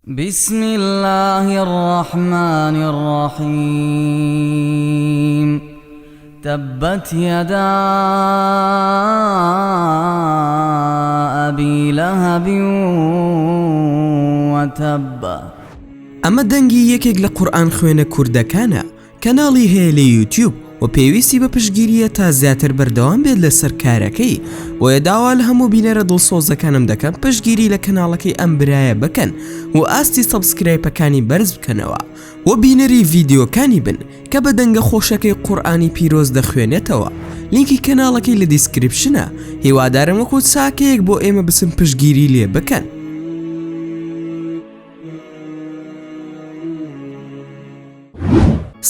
بسم اللە الرحمن الرحیم تبت یدا ابی لهب وتب. ئەمە دەنگی یەکێک لە قورئان خوێنە کوردەکانە کەناڵی هەیە لە یوتیوب و پێویستی بە پشتگیریە تا زیاتر بەردەوام بێت لەسەر کارەکەی بۆیە داوا لە هەموو بینەرە دڵسۆزەکانم دەکەم پشتگیری لە کەناڵەکەی ئەم برایە بکەن و ئاستی subscribe ەکانی بەرز بکەنەوە و بینەری ڤیدیۆکانی بن کە بە دەنگە خۆشەکەی قورئانی پیرۆز دەخوێنێتەوە لینکی کەناڵەکەی لە description ە هیوادارم وەکو چاکەیەک بۆ ئێمە بچن پشتگیری لێ بکەن.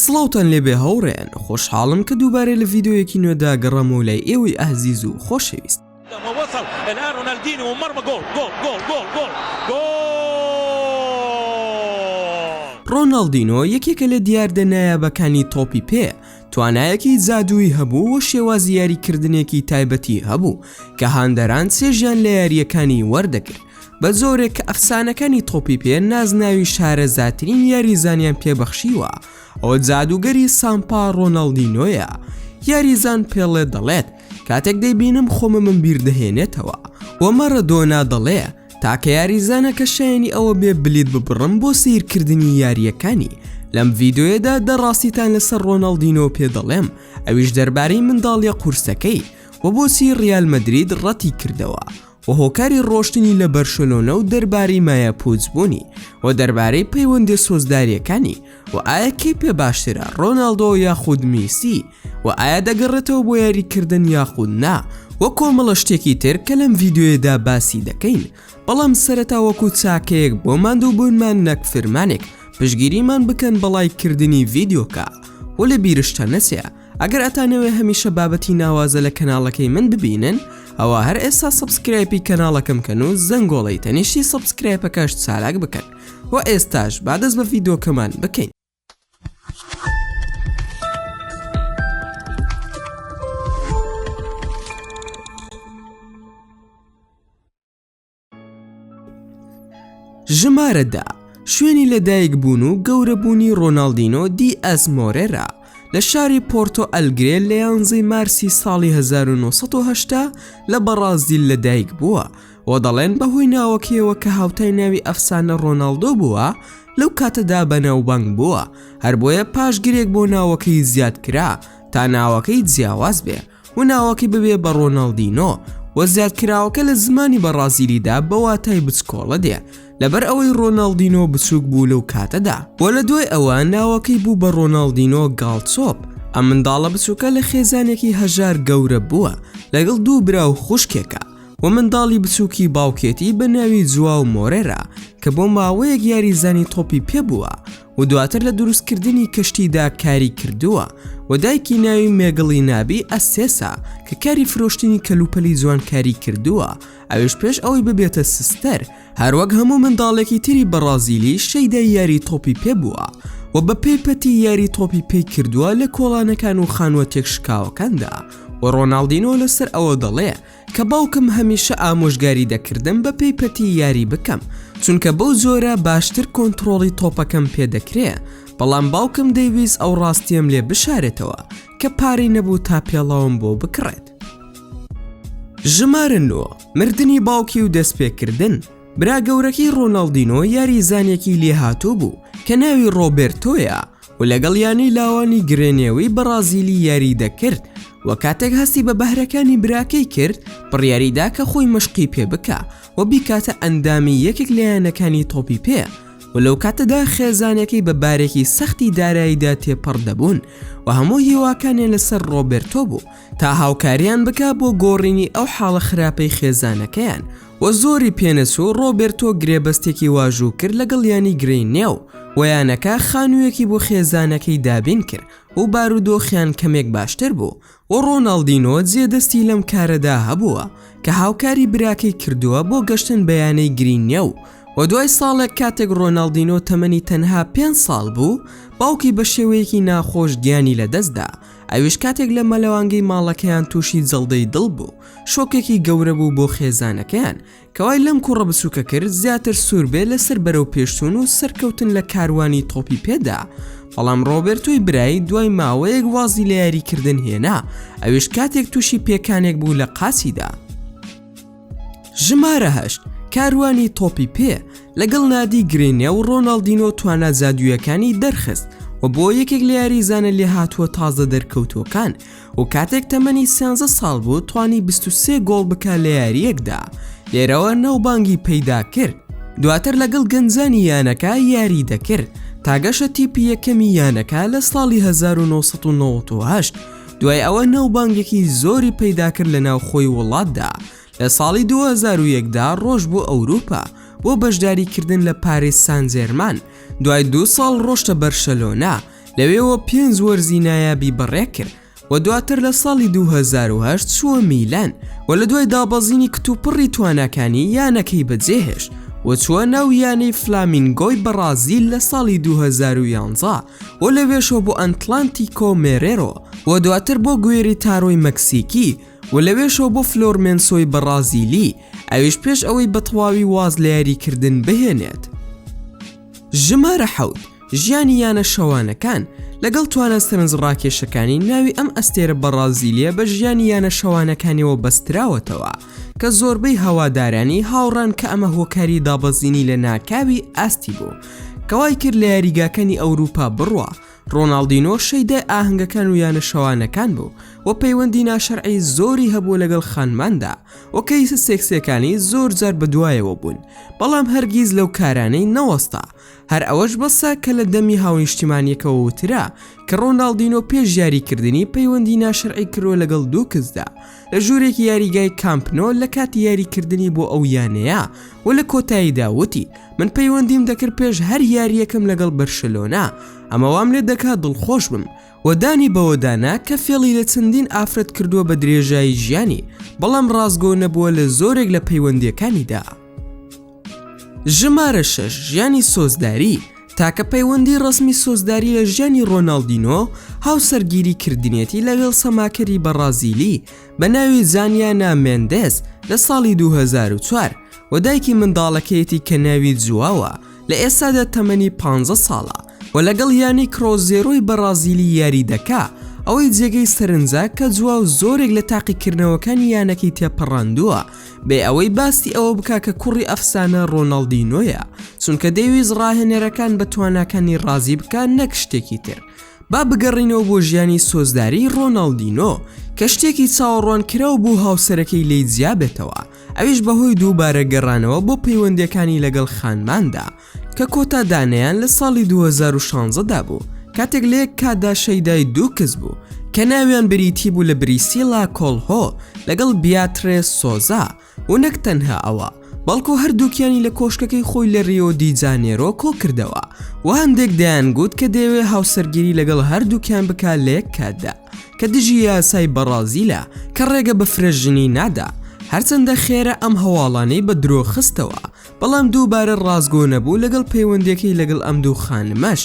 سڵاوتان لێبێ هاوڕێیان خۆشحاڵم کە دووبارە لە ڤیدیۆیەکی نوێدا گەڕامەوە لای ئێوەی ئازیز و خۆشەویست. وصل الان رونالدينيو ومرمى جول جول جول جول جول جول ڕۆناڵدینۆ یەکێکە لە دیاردە نایابەکانی تۆپی پێ، توانایەکی جادوویی هەبوو و شێوازی یاریکردنێکی تایبەتی هەبوو کە هاندەران چێژیان لە یارییەکانی وەردەگرت. بە جۆرێک کە ئەفسانەکانی تۆپی پێ نازناوی شارەزاترین یاریزانیان پێبەخشیوە، ئەوە جادووگەری سامپا ڕۆناڵدینۆیە. یاریزان پێڵێ دەڵێت، کاتێک دەیبینم خۆممم بیردەهێنێتەوە. و مارادۆنا دەڵێ، تاکە یاریزانە کە شایەنی ئەوە بێ بلیت ببڕم بۆ سەیرکردنی یارییەکانی. لەم ڤیدیۆیەدا دە ڕاستیتان لەسەر ڕۆناڵدینۆ پێ دەڵێم، ئەویش دەربارەی منداڵیە قورسەکەی، و بۆچی ڕیال مەدرید ڕەتی کردەوە. و هۆکاری ڕۆشتنی لە بەرشەلۆنە و دەربارەی مایەپووچ بوونی و دەربارەی پەیوەندیە سۆزداریەکانی و ئایا کێی پێ باشترە ڕۆناڵدۆ یاخود میسی و ئایا دەگەڕێتەوە بۆ یاریکردن یاخود نا و کۆمەڵە شتێکی تر کە لەم ڤیدیۆیەدا باسی دەکەین بەڵام سەرەتا وەکو چاکەیەک بۆ ماندووبوونمان نەک فرمانێک پشتگیریمان بکەن بە ڵایک کردنی ڤیدیۆکە و لە بیرشتان نەچێ ئەگەر ئەتانەوێ هەمیشە بابەتی ناوازە لە کەناڵەکەی من ببینن ئەوا هەر ئێستا subscribe ی کەناڵەکەم کەن و زەنگۆڵەی تەنیشتی subscribe ەکەش چالاک بکەن و ئێستاش با دەست بە ڤیدۆکەمان بکەین. ژمارە دە، شوێنی لەدایکبوون و گەورەبوونی ڕۆناڵدینۆ دی ئەس مۆرێرا لە شاری پۆرتۆ ئەلگرێ لە یانزەی مارسی ساڵی 1980 لە بەڕازیل لەدایک بووە و دەڵێن بەهۆی ناوەکەیەوە کە هاوتای ناوی ئەفسانە ڕۆناڵدۆ بووە لەو کاتەدا بەناوبانگ بووە هەر بۆیە پاشگرێک بۆ ناوەکەی زیاد کرا تا ناوەکەی جیاواز بێ و ناوەکەی ببێ بە ڕۆناڵدینۆ و زیادکراوەکە لە زمانی بەڕازیلیدا بە واتای بچکۆڵە دێ لەبەر ئەوەی ڕۆناڵدینۆ بچووک بوو لەو کاتەدا و لە دوای ئەوە ناوەکەی بوو بە ڕۆناڵدینۆ گاڵچۆپ ئەم منداڵە بچووکە لە خێزانێکی هەژار گەورە بووە لەگەڵ دوو برا و خوشکێکە و منداڵی بچووکی باوکێتی بە ناوی جواو مۆرێرا کە بۆ ماوەیەک یاریزانی تۆپی پێ بووە و دواتر لە دروستکردنی کەشتیدا کاری کردووە و دایکی ناوی مێگڵینابی ئەسێسە کە کاری فرۆشتنی کەلوپەلی جوانکاری کردووە ئەویش پێش ئەوەی ببێتە سستەر هەروەک هەموو منداڵێکی تری بەڕازیلی شەیدای یاری تۆپی پێ بووە و بە پێی پەتی یاری تۆپی پێی کردووە لە کۆڵانەکان و خانووە تێکشکاوەکاندا و ڕۆناڵدینۆ لەسەر ئەوە دەڵێ کە باوکم هەمیشە ئامۆژگاری دەکردم بە پێی پەتی یاری بکەم چونکە بەو جۆرە باشتر کۆنتڕۆڵی تۆپەکەم پێ دەکرێ بەڵام باوکم دەیویست ئەو ڕاستیەم لێ بشارێتەوە کە پارەی نەبوو تا پێڵاوم بۆ بکڕێت. ژمارە نۆ، مردنی باوکی و دەستپێکردن برا گەورەکەی ڕۆناڵدینۆ یاریزانێکی لێهاتوو بوو کە ناوی ڕۆبێرتۆیە و لەگەڵ یانەی لاوانی گرێنێوی بەڕازیلی یاری دەکرد و کاتێک هەستی بە بەهرەکانی براکەی کرد بڕیاریدا کە خۆی مەشقی پێ بکا و بیکاتە ئەندامی یەکێک لە یانەکانی تۆپی پێ و لەو کاتەدا خێزانەکەی بە بارێکی سەختی داراییدا تێپەڕ دەبوون و هەموو هیواکانیان لەسەر ڕۆبێرتۆ بوو تا هاوکاریان بکا بۆ گۆڕینی ئەو حاڵە خراپەی خێزانەکەیان و زۆری پێنەچوو ڕۆبێرتۆ گرێبەستێکی واژوو کرد لەگەڵ یانەی گرێنێو و یانەکە خانوویەکی بۆ خێزانەکەی دابین کرد و بارودۆخیان کەمێک باشتر بوو و ڕۆناڵدینۆ جێدەستی لەم کارەدا هەبووە کە هاوکاری براکەی کردووە بۆ گەشتن بە یانەی گرینێو و دوای ساڵێک کاتێک ڕۆناڵدینۆ تەمەنی تەنها پێنج ساڵ بوو باوکی بە شێوەیەکی ناخۆش گیانی لەدەستدا. ئەویش کاتێک لە مەلەوانگەی ماڵەکەیان تووشی جەڵدەی دڵ بوو، شۆکێکی گەورە بوو بۆ خێزانەکەیان، کە وای لەم کوڕە بچووکە کرد زیاتر سوور بێ لەسەر بەرەوپێشچوون و سەرکەوتن لە کاروانی تۆپی پێدا. بەڵام ڕۆبێرتۆی برای دوای ماوەیەک وازی لە یاریکردن هێنا، ئەویش کاتێک تووشی پێکانێک بوو لە قاچیدا. ژمارە هەشت، کاروانی تۆپی پێ، لەگەڵ نادی گرێنیا و ڕۆناڵدینۆ توانا جادوویەکانی دەرخست و بووە یەکێک لە یاریزانە لێهاتووە تازە دەرکەوتووەکان و کاتێک تەمەنی 13 ساڵ بوو توانی 23 گۆڵ بکا لە یارییەکدا، لێرەوە ناوبانگی پەیدا کرد. دواتر لەگەڵ گەنجانی یانەکە یاری دەکرد تا گەشە تیپی یەکەمی یانەکە لە ساڵی 1998. دوای ئەوە ناوبانگێکی زۆری پەیدا کرد لە ناوخۆی وڵاتدا، لە ساڵی 2001 دا ڕۆشت بۆ ئەوروپا بۆ بەشداریکردن لە پاریس سانجێرمان، دوای دوو ساڵ ڕۆشتە بەرشەلۆنە، لەوێوە پێنج وەرزی نایابی بەڕێکرد و دواتر لە ساڵی 2008 چووە میلان و لە دوای دابەزینی کتوپڕی تواناکانی یانەکەی بەجێهێشت و چووە ناو یانەی فلامینگۆی بەڕازیل لە ساڵی 2011 و لەوێشەوە بۆ ئەنتلانتیکۆ مێرێرۆ و دواتر بۆ گوێریتارۆی مەکسیکی و لەوێشەوە بۆ فلۆرمێنسۆی بەڕازیلی، ئەویش پێش ئەوەی بەتەواوی واز لە یاریکردن بهێنێت. ژمارە حەوت، ژیانی یانە شەوانەکان، لەگەڵ توانا سەرنجڕاکێشەکانی ناوی ئەم ئەستێرە بەڕازیلییە بە ژیانی یانە شەوانەکانیەوە بەستراوەتەوە، کە زۆربەی هەوادارانی هاوڕان کە ئەمە هۆکاری دابەزینی لەناکاوی ئاستی بوو کە وای کرد لە یاریگاکانی ئەوروپا بڕوا. ڕۆناڵدینۆ شەیدای ئاهەنگەکان و یانە شەوانەکان بوو و پەیوەندی ناشەرعی زۆری هەبوو لەگەڵ خانماندا و کەیسە سێکسیەکانی زۆر جار بەدوایەوە بوون، بەڵام هەرگیز لەو کارانەی نەوەستا. هەر ئەوەش بەسە کە لە دەمی هاونیشتیمانیەکەوە وترا کە ڕۆناڵدینۆ پێش یاریکردنی پەیوەندی ناشەرعی کردووە لەگەڵ دوو کچدا لە ژوورێکی یاریگای کامپ نۆ لە کاتی یاریکردنی بۆ ئەو یانەیە و لە کۆتاییدا وتی من پەیوەندیم دەکرد پێش هەر یارییەکەم لەگەڵ بەرشەلۆنە ئەمە وام لێ دەکات دڵخۆش بم و دانی بەوەدا نا کە فێڵی لە چەندین ئافرەت کردووە بە درێژایی ژیانی بەڵام ڕاستگۆ نەبووە لە زۆرێک لە پەیوەندییەکانیدا. ژمارە شەش، ژیانی سۆزداری، تاکە پەیوەندی ڕەسمی سۆزداری لە ژیانی ڕۆناڵدینۆ هاوسەرگیری کردنیەتی لەگەڵ سەماکەری بەڕازیلی بە ناوی جانیانا مێندێز لە ساڵی 2004 و دایکی منداڵەکەیەتی کە ناوی جواوە لە ئێستادا تەمەنی 15 ساڵە و لەگەڵ یانەی کرۆزێرۆی بەڕازیلی یاری دەکا، ئەوەی جێگەی سەرنجە کە جواو زۆرێک لە تاقیکردنەوەکانی یانەکەی تێپەڕاندووە بێ ئەوەی باسی ئەوە بکا کە کوڕی ئەفسانە ڕۆناڵدینۆیە، چونکە دەیویست ڕاهێنەرەکان بە تواناکانی ڕازی بکا نەک شتێکی تر. با بگەڕێینەوە بۆ ژیانی سۆزداریی ڕۆناڵدینۆ، کە شتێکی چاوەڕوانکراو بوو هاوسەرەکەی لێی جیابێتەوە، ئەویش بەهۆی دووبارە گەڕانەوە بۆ پەیوەندییەکانی لەگەڵ خانماندا، کە کۆتا دانەیان لە ساڵی 2016 دا بوو، کاتێک لە یەک کاتدا شەیدای دوو کچ بوو، کە ناویان بریتی بوو لە بریسیلا کۆڵهۆ لەگەڵ بیاترێس سۆزا، و نەک تەنها ئەوە، بەڵکو هەردووکیانی لە کۆشکەکەی خۆی لە ریۆ دی جانێرۆ کۆکردەوە، و هەندێک دەیانگوت کە دەیەوێت هاوسەرگیری لەگەڵ هەردووکیان بکات لە یەک کاتدا، کە دژی یاسای بەڕازیلە کە ڕێگە بە فرە ژنی نادا، هەرچەندە خێرا ئەم هەواڵانەی بە درۆ خستەوە، بەڵام دووبارە ڕاستگۆ نەبوو لەگەڵ پەیوەندیەکەی لەگەڵ ئەم دوو خانمەش.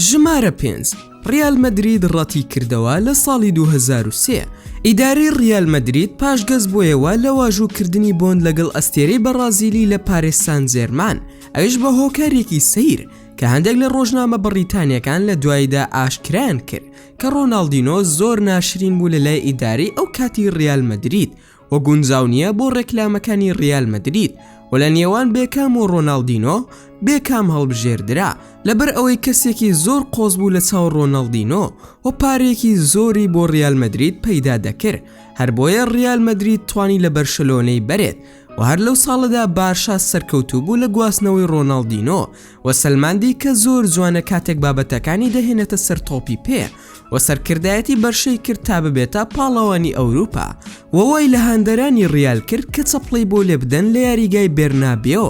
ژمارە پێنج، ڕیال مەدرید ڕەتیکردەوە لە ساڵی 2003 ئیدارەی ڕیال مەدرید پاشگەز بۆیەوە لە واژووکردنی بۆند لەگەڵ ئەستێرەی بەڕازیلی لە پاریس سان جێرمان، ئەویش بە هۆکارێکی سەیر کە هەندێک لە ڕۆژنامە بەڕیتانیەکان لە دواییدا ئاشکرایان کرد کە ڕۆناڵدینۆ زۆر ناشرین بوو لەلای ئیدارەی ئەو کاتی ڕیال مەدرید و گونجاو نییە بۆ ڕێکلامەکانی ڕیال مەدرید و لە نێوان بێکام و ڕۆناڵدینۆ بێکام هەڵبژێردرا لەبەر ئەوەی کەسێکی زۆر قۆز بوو لە چاو ڕۆناڵدینۆ و پارەیەکی زۆری بۆ ڕیال مەدرید پەیدا دەکرد هەر بۆیە ڕیال مەدرید توانی لە بەرشەلۆنەی بەرێت و هەر لەو ساڵەدا بارشا سەرکەوتوو بوو لە گواستنەوەی ڕۆناڵدینۆ و سەلماندی کە زۆر جوانە کاتێک بابەتەکانی دەهێنێتە سەر تۆپی پێ و سەرکردایەتی بەرشەی کرد تا ببێتە پاڵەوانی ئەوروپا و وای لە هاندەرانی ڕیال کرد کە چەپڵەی بۆ لێبدەن لە یاریگای بێرنابێۆ.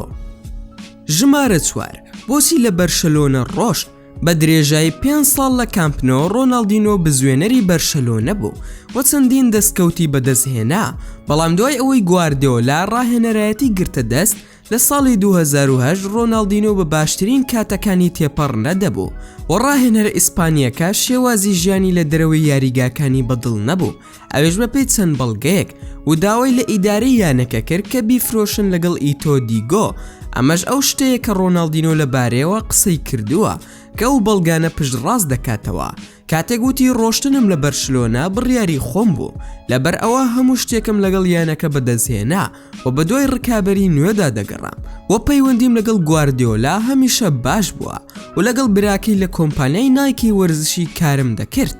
ژمارە چوار، بۆچی لە بەرشەلۆنە ڕۆشت؟ بە درێژایی پێنج ساڵ لە کامپ نۆ ڕۆناڵدینۆ بزوێنەری بەرشەلۆنە بوو و چەندین دەستکەوتی بەدەستهێنا، بەڵام دوای ئەوەی گواردیۆلا ڕاهێنەرایەتی گرتە دەست، لە ساڵی 2008 ڕۆناڵدینۆ بە باشترین کاتەکانی تێپەڕ نەدەبوو و ڕاهێنەرە ئیسپانییەکە شێوازی ژیانی لە دەرەوەی یاریگاکانی بەدڵ نەبوو ئەویش بەپێی چەند بەڵگەیەک و داوای لە ئیدارەی یانەکە کرد کە بیفرۆشن لەگەڵ ئیتۆ دیگۆ ئەمەش ئەو شتەیە کە ڕۆناڵدینۆ لەبارەیەوە قسەی کردووە کە ئەو بەڵگانە پشتڕاست دەکاتەوە کاتێک وتی ڕۆشتنم لە بەرشلۆنە بڕیاری خۆم بوو لەبەر ئەوە هەموو شتێکم لەگەڵ یانەکە بەدەستهێنا و بەدوای ڕکابەری نوێدا دەگەڕام و پەیوەندیم لەگەڵ گواردیۆلا هەمیشە باش بووە و لەگەڵ براکەی لە کۆمپانیای نایکی وەرزشی کارم دەکرد.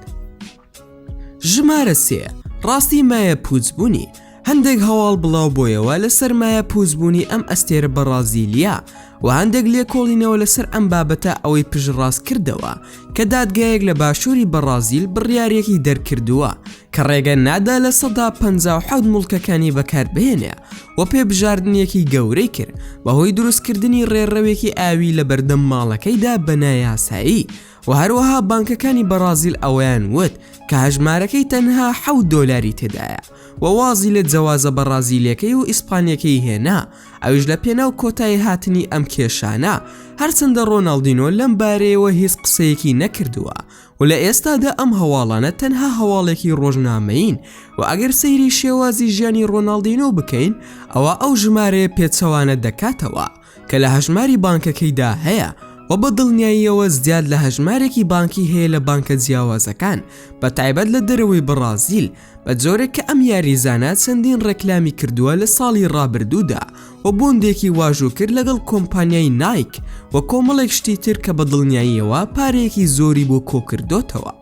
ژمارە سێ، ڕاستی مایە پووچبوونی، هەندێک هەواڵ بڵاو بۆیەوە لەسەر مایە پووچبوونی ئەم ئەستێرە بەڕازیلییە و هەندێک لێکۆڵینەوە لەسەر ئەم بابەتە ئەوەی پشتڕاست کردەوە کە دادگایەک لە باشووری بەڕازیل بڕیارێکی دەرکردووە کە ڕێگە نادا 57% موڵکەکانی بەکاربهێنێ و پێبژاردنێکی گەورەی کرد بەهۆی دروستکردنی ڕێڕەوێکی ئاوی لەبەردەم ماڵەکەیدا بە نایاسایی و هەروەها بانکەکانی بەڕازیل ئەوەیان وت کە هەژمارەکەی تەنها 7 دۆلاری تێدایە و وازی لە جەوازە بەڕازیلەکەی و ئیسپانیەکەی هێنا ئەویش لە پێناو کۆتایی هاتنی ئەم کێشانە هەرچەندە ڕۆناڵدینۆ لەم بارەیەوە هیچ قسەیەکی نەکردووە و لە ئێستادا ئەم هەواڵانە تەنها هەواڵێکی ڕۆژنامەیین و ئەگەر سەیری شێوازی ژیانی ڕۆناڵدینۆ بکەین ئەوا ئەو ژمارەیە پێچەوانە دەکاتەوە کە لە هەژماری بانکەکەیدا هەیە و بە دڵنیاییەوە زیاد لە هەژمارێکی بانکی هەیە لە بانکە جیاوازەکان بە تایبەت لە دەرەوەی بەڕازیل بە جۆرێک کە ئەم یاریزانە چەندین ڕێکلامی کردووە لە ساڵی ڕابردوودا و بۆندێکی واژوو کرد لەگەڵ کۆمپانیای نایک و کۆمەڵێک شتی تر کە بە دڵنیاییەوە پارەیەکی زۆری بۆ کۆکردۆتەوە.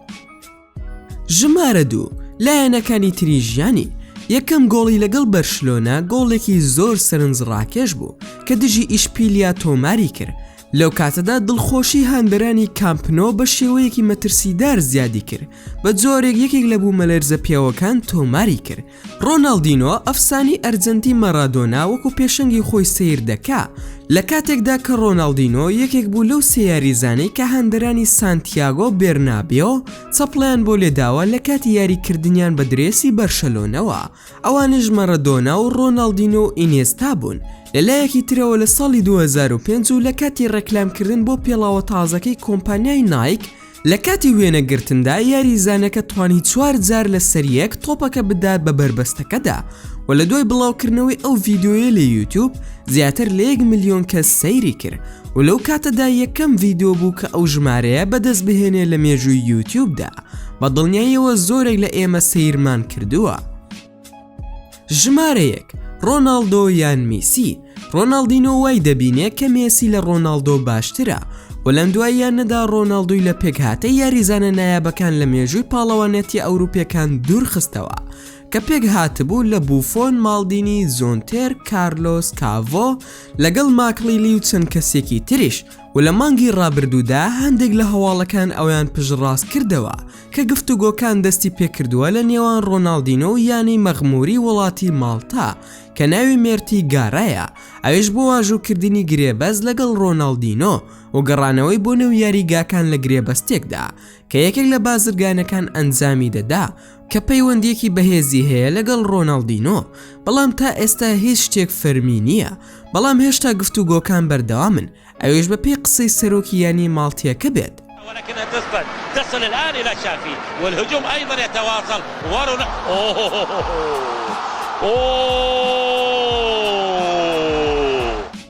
ژمارە دوو، لایەنەکانی تری ژیانی، یەکەم گۆڵی لەگەڵ بەرشلۆنە گۆڵێکی زۆر سەرنجڕاکێش بوو کە دژی ئیشپیلیا تۆماری کرد، لەو کاتەدا دڵخۆشی هاندەرانی کامپ نۆ بە شێوەیەکی مەترسیدار زیادی کرد، بە جۆرێک یەکێک لە بوومەلەرزە پێوەکان تۆماری کرد. ڕۆناڵدینۆ ئەفسانەی ئەرجەنتین مارادۆنا وەکو پێشەنگی خۆی سەیر دەکا، لە کاتێکدا کە ڕۆناڵدینۆ یەکێک بوو لەو سێ یاریزانەی کە هاندەرانی سانتیاگۆ بێرنابیۆ چەپڵەیان بۆ لێداوە لە کاتی یاریکردنیان بە درێسی بەرشەلۆنەوە، ئەوانیش مارادۆنا و ڕۆناڵدینۆ و ئینێستا بوون. لە لایەکی ترەوە لە ساڵی 2005 و لە کاتی ڕێکلامکردن بۆ پێڵاوە تازەکەی کۆمپانیای نایک، لە کاتی وێنەگرتندا یاریزانەکە توانی چوار جار لەسەر یەک تۆپەکە بدات بە بەربەستەکەدا و لە دوای بڵاوکردنەوەی ئەو ڤیدیۆیە لە یوتیوب زیاتر لە یەک ملیۆن کەس سەیری کرد و لەو کاتەدا یەکەم ڤیدیۆ بوو کە ئەو ژمارەیە بەدەست بهێنێ لە مێژووی یوتیوبدا بە دڵنیاییەوە زۆرێک لە ئێمە سەیرمان کردووە. ژمارە یەک، ڕۆناڵدۆ یان میسی؟ ڕۆناڵدینۆ وای دەبینێ کە مێسی لە ڕۆناڵدۆ باشترە و لەم دواییانەدا ڕۆناڵدۆی لە پێکهاتەی یاریزانە نایابەکان لە مێژووی پاڵەوانێتیە ئەوروپیەکان دوورخستەوە کە پێکهاتبوو لە بوفۆن، ماڵدینی، زۆنتێر، کارلۆس، کاڤۆ لەگەڵ ماکڵیلی و چەند کەسێکی تریش و لە مانگی ڕابردوودا هەندێک لە هەواڵەکان ئەوەیان پشتڕاست کردەوە کە گفتوگۆکان دەستی پێکردووە لە نێوان ڕۆناڵدینۆ و یانەی مەغموری وڵاتی ماڵتا کە ناوی مێرتی گارایە ئەویش بۆ واژووکردنی گرێبەست لەگەڵ ڕۆناڵدینۆ و گەڕانەوەی بۆ نێو یاریگاکان لە گرێبەستێکدا کە یەکێک لە بازرگانەکان ئەنجامی دەدا کە پەیوەندیەکی بەهێزی هەیە لەگەڵ ڕۆناڵدینۆ بەڵام تا ئێستا هیچ شتێک فەرمی نییە بەڵام هێشتا گفتوگۆکان بەردەوامن ئەویش بە پێی قسەی سەرۆکی یانەی ماڵتیەکە بێت. ولكنها تصل تصل الآن إلى شافي والهجوم أيضا يتواصل ورون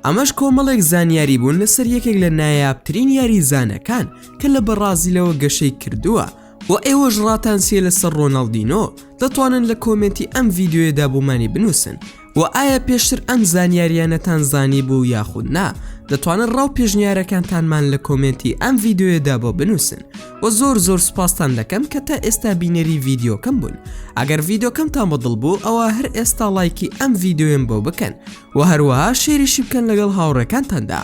ئەمەش کۆمەڵێک زانیاری بوون لەسەر یەکێک لە نایابترین یاریزانەکان کە لە بەڕازیلەوە گەشەی کردووە و ئێوەش ڕاتان چیە لەسەر ڕۆناڵدینۆ دەتوانن لە کۆمێنتی ئەم ڤیدیۆیەدا بۆمانی بنووسن وە ئایا پێشتر ئەم زانیاریانەتان زانیبوو یاخود نا دەتوانن ڕاو پێشنیارەکانتانمان لە کۆمێنتی ئەم ڤیدیۆیەدا بۆ بنووسن وە زۆر زۆر سوپاستان دەکەم کە تا ئێستا بینەری ڤیدیۆکەم بوون ئەگەر ڤیدیۆکەمتان بەدڵ بوو ئەوا هەر ئێستا ڵایکی ئەم ڤیدیۆیەم بۆ بکەن وە هەروەها share یشی بکەن لەگەڵ هاوڕێکانتاندا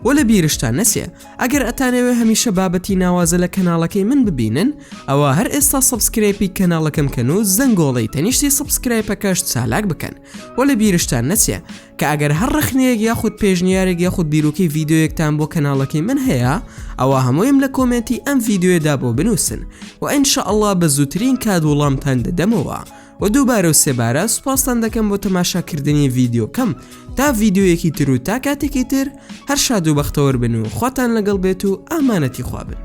وە لە بیرشتان نەچێ ئەگەر ئەتانەوێ هەمیشە بابەتی ناوازە لە کەناڵەکەی من ببینن ئەوا هەر ئێستا subscribe ی کەناڵەکەم کەن و زەنگۆڵەی تەنیشتی subscribe ەکەش چالاک بکەن وە لە بیرشتان نەچێ کە ئەگەر هەر ڕەخنەیەک یاخود پێشنیارێک یاخود بیرۆکەی ڤیدیۆیەکتان بۆ کەناڵەکەی من هەیە ئەوا هەموویم لە کۆمێنتی ئەم ڤیدیۆیەدا بۆ بنووسن و ان شاء اللە بە زووترین کات وڵامتان دەدەمەوە. و دووبارە و سێبارە سوپاستان دەکەم بۆ تەماشاکردنی ڤیدیۆکەم تا ڤیدیۆیەکی تر و تا کاتێکی تر هەر شاد و بەختەوەر بن و خواتان لەگەڵ بێت و ئامانەتی خوا بن.